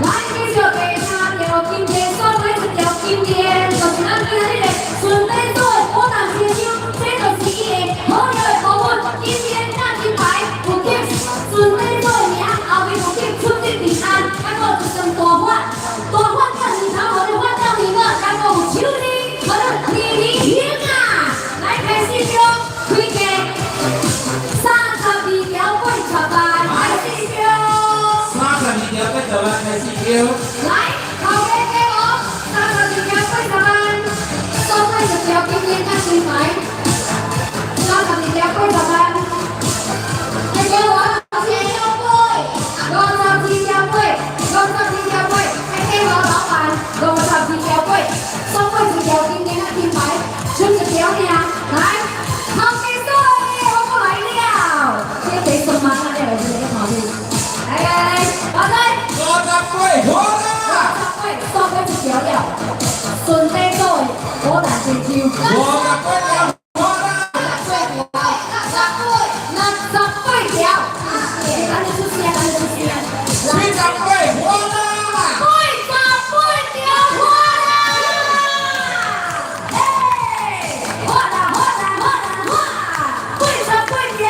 來，繼續第三條金鏈，煞來一條金鏈，就是咱今仔日的順底做的寶當市場，這就是伊的好料的部分，金鏈甲金牌有刻順底做的名，後面有刻出入平安，還閣有一雙大發，大發到年頭，予你發到年尾，還閣有手鏈，予你年年興啊！來，開始標開價，32條80萬，開始標。 32條80萬開始標。來，頭家加我32條80萬，送你一條金鏈甲金牌，32條80萬。再加我七條八，57條八，57條八，再加我老闆57條八，送你一條金鏈甲金牌，剩一條爾。來，頭家嫂的，我過來了，這個順萬啊，你來這個看你。來來來，老仔。 58好啦！ 58送你一條了，順底做的寶當珍珠。 58條好啦！ 68條，咱就出聲，咱就出聲。 78好啦！ 88條好啦！嘿，好啦好啦好啦好，88條，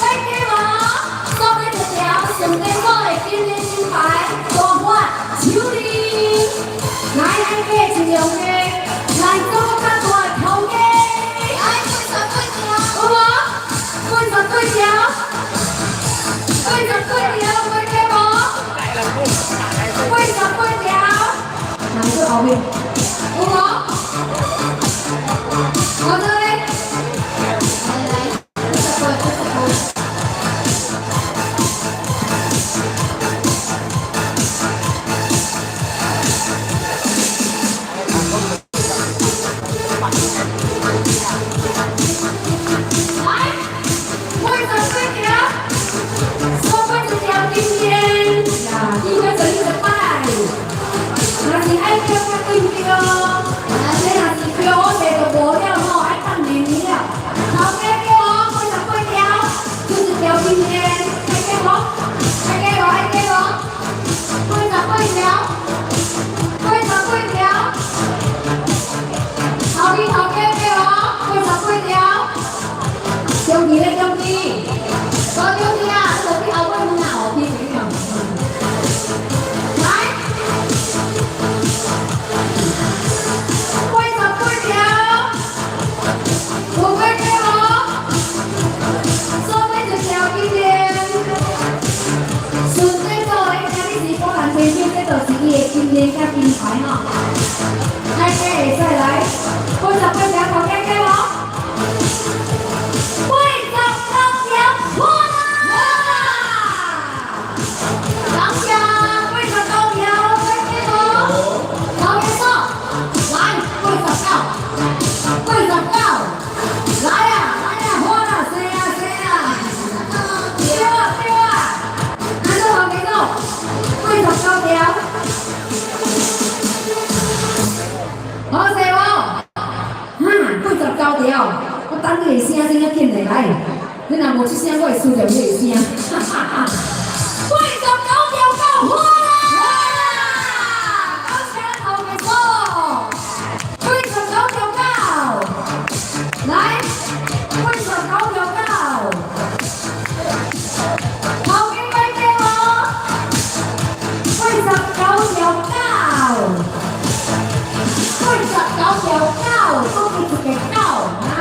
再加無？送你一條順底做的金鏈金牌，大發手鏈，來來加一兩個，來做較大的頭家。來88條，有無？88條，88條，會加無？88條，哪個後面？有無？好的嘞，來來，88，88。來，88條，送我一條金鏈，呀，應該做你一擺。若是愛叫較緊加，連甲金牌吼。愛加會使來，88條頭家加無？89條破啦！感謝89條加加無？頭家數，來八十九，八十九，來啊來啊，破啦，生啊生啊！對啊對啊，按怎頭家數？89條。好勢無？哈，89條，我等你的聲聲仔緊來來，你若無出聲，我會輸著你的聲。89條夠破啦！感謝頭家數，89條九，來，89條九，頭家快加無？89條九。89條九，講伊一個九，啊，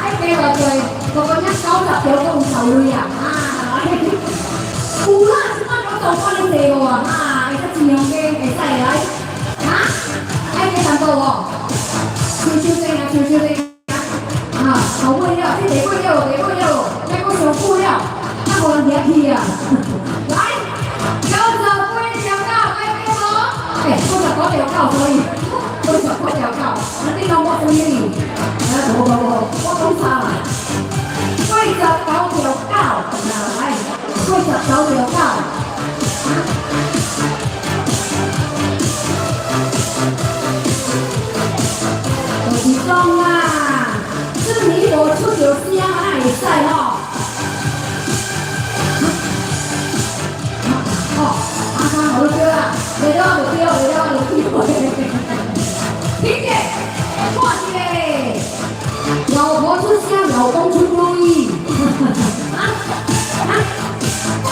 愛加偌濟？我講遐90條閣有頭鐳啊，啊，有啦，這擺講豆干咧濟無啊，啊，會較錢用加會使來，啊，愛加淡薄無？少少濟啊，少少濟啊，啊，頭尾了，這下尾了，下尾了，抑閣上久了，較無人佇遐去啊。來，98條九，愛加無？欸，89條九所以。89條九，那你講我歸你？啊，無無無，我講錯啦。89條九，來，89條九。啊？就是講啊，這年無出著聲，哪會使吼？哦，阿三好對啦，袂了就對，袂了就對。聽者，看一個，老婆出聲，老公出主意。啊啊，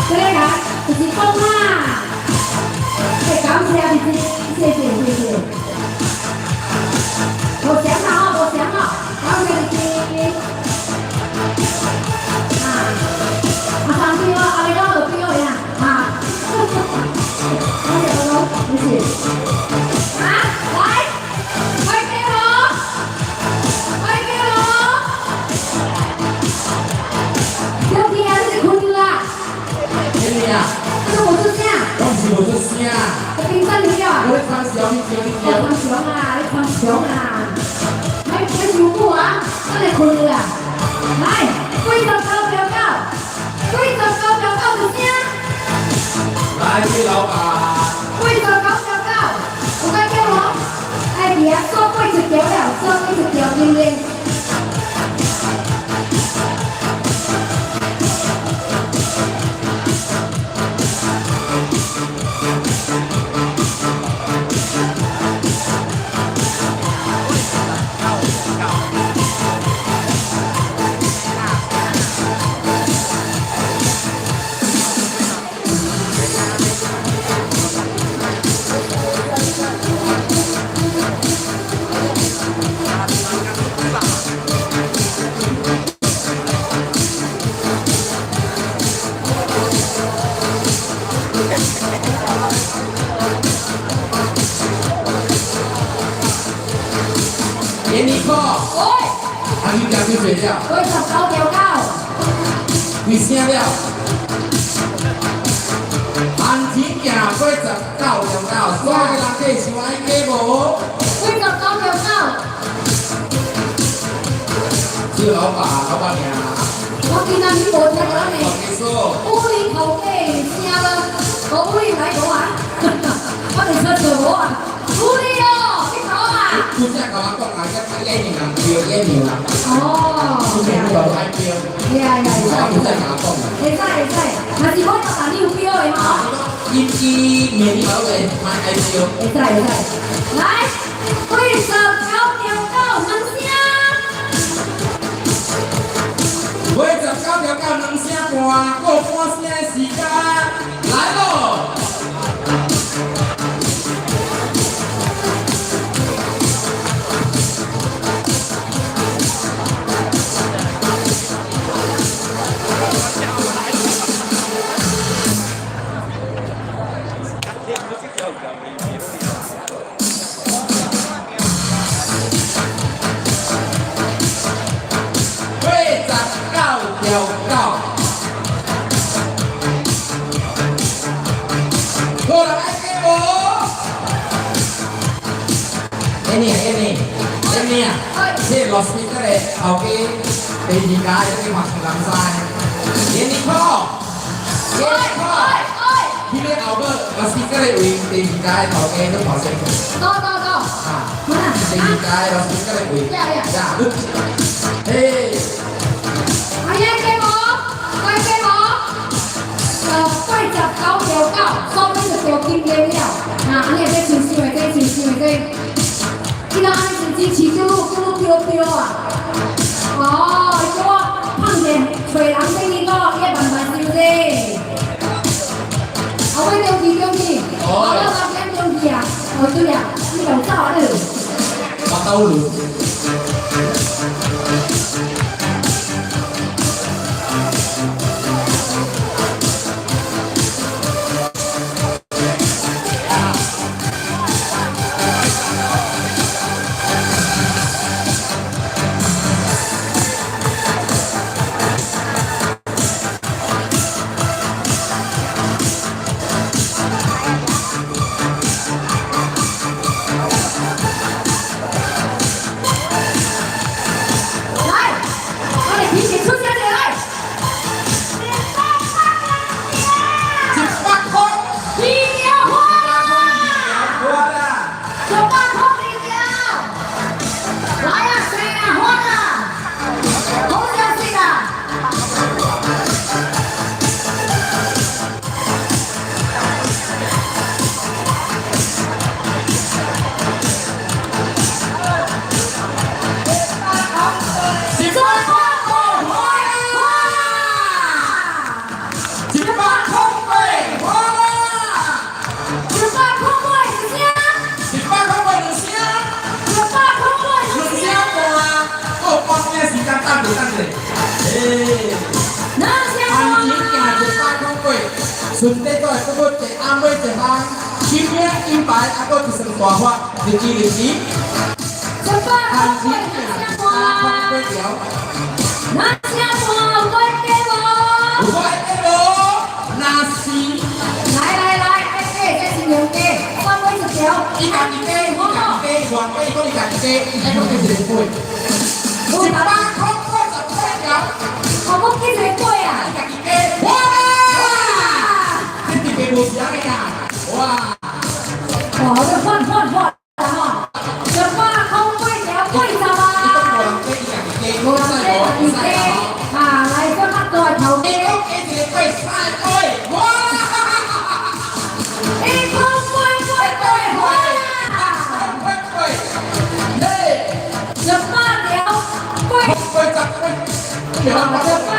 這個啊，就是講啊，欸，感謝你，謝謝謝謝。無想啊，無想啊，感謝你。啊，阿三對我，阿未了就對我呀，啊，感謝老公，謝謝。啊，來。快加無？快加無？小弟啊，你是困啦？咩啊？這個無出聲。我毋是無出聲。我冰山了啊！我咧參詳，你叫你叫。我參詳啊，你參詳啊！莫莫傷久啊，等下困啦。來，89條九，89條九一聲。來，謝老闆。89條九，有愛叫無？愛佇遐數80條了，數80條對不對？給你個，喂，啊，你講幾歲了？89條九。幾聲了？行情行89條九，所有人客是愛加無？89條九。是老闆，老闆娘。我今仔日無聽到呢。武力頭家聲了，無武力來無啊？我就說錯無啊？武力哦，你講啊？拄則共我講啊，遐演員人叫演員人。哦。拄則你話愛叫。呀呀呀！我拄則共我講啊。會使會使，若是我逐逐你有叫的吼。伊伊明年老的，嘛愛叫。會使會使，來，89條九兩聲。89條九兩聲半，閣有半聲的時間，來咯！條九。有人愛加無？安尼啊，安尼，安尼啊，這老師個咧後家第二家這個嘛是南山，年年好，年年好，彼個後尾老師個咧為第二家的頭家都跑先。到到到，啊，第二家老師個咧為，呀，嘿。阿爺加無？來加無？89條9，所以就條金個了。啊，按呢這真想的，這真想的，這。伊人按呢真支持，叫愈叫愈叫叫啊！哦，叫我放者揣人等伊個，伊會慢慢收者。後尾中去中去，我老三點中去啊！哦對啊，你又走啊你？我兜路。來，我哋提前出聲者來。 100塊。二條花啦！花啦！ 100塊二條，來啊，生啊，花啊，好消息啊！ 100塊花啦！100塊花啦！ 100塊一聲，100塊兩聲， 100塊兩兩聲半，我半點時間等者等者。欸，兩聲行情行100塊，順帶閣會閣閣一暗買一項金名金牌，啊，閣一算大發，日子日子。 100塊兩聲 300 半，條。兩聲半有愛加無？有愛加無？若是來來來，愛加這是兩加，三尾一條。伊家己加，伊家己加，偌加伊講伊家己加，伊愛講加一個八，188條，我講加一個八啊！伊家己加，哇！這特別無啥的啦，哇！哇，我這換換換啦吼，108條80 伊講無人加，伊家己加，無人加家己加，啊，來這較大頭伊家，講加一個八，三個八，哇！一空八八八花，八八，嘿， 18條八， 88，條。